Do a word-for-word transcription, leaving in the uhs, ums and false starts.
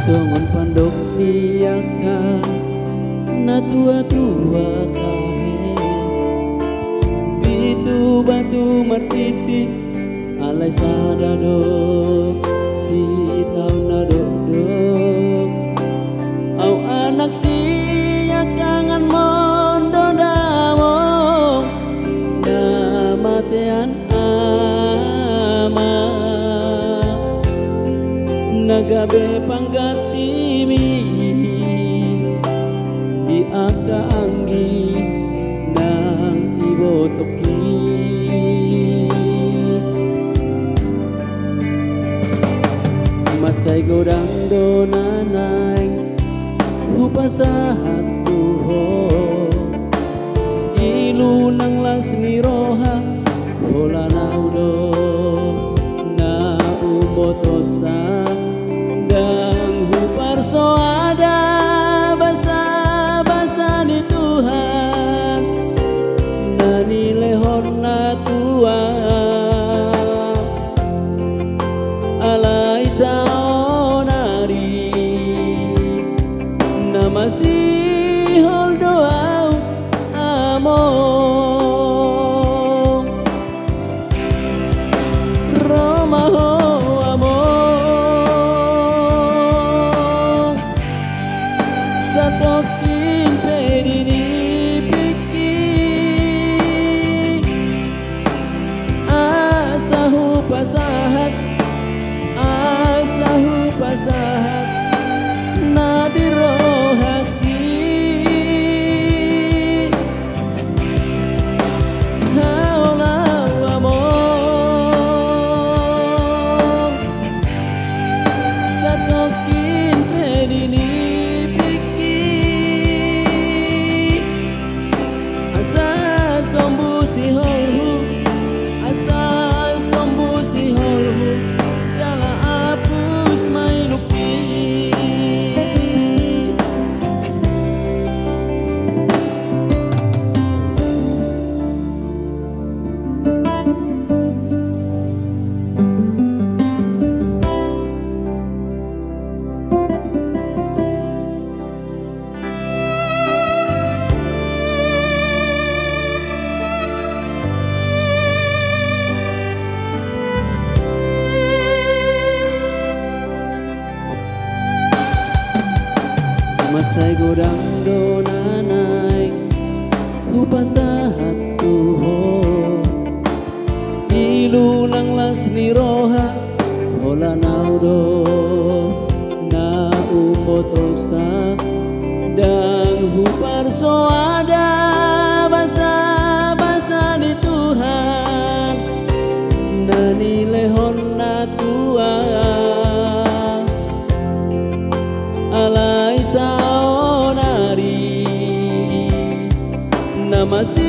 Songon pandok ni angka na tua-tua tahe, pitu batu martinding, alai sada do sitaon na dokdok. Au anak siangkangan mondodamong, na matean ama, na gabe panggantimi di angka anggi nang ibotongki. Mansai godang do na naeng hupasahat tu ho, ilu nang las ni roha, holan au do na umbotosa, ndang huparsoada basa-basa ni Tuhan na nilehon na tua. Alai saonari na masihol do au among. Ro ma ho among, satongkin pe di nipingki. Asa hupasahat, asa hupasahat na di rohangki. Haola au among, satongkin pe di nipingki. Asa sombu siholhu, asa sombu siholhu, jala apus ma ilungki. Mansai godang do na naeng hupasahat tu ho, ilu nang las ni roha, holan au do na umbotosa, ndang huparsoada basa-basa ni Tuhan na nilehon na tua. Alai saonari na masih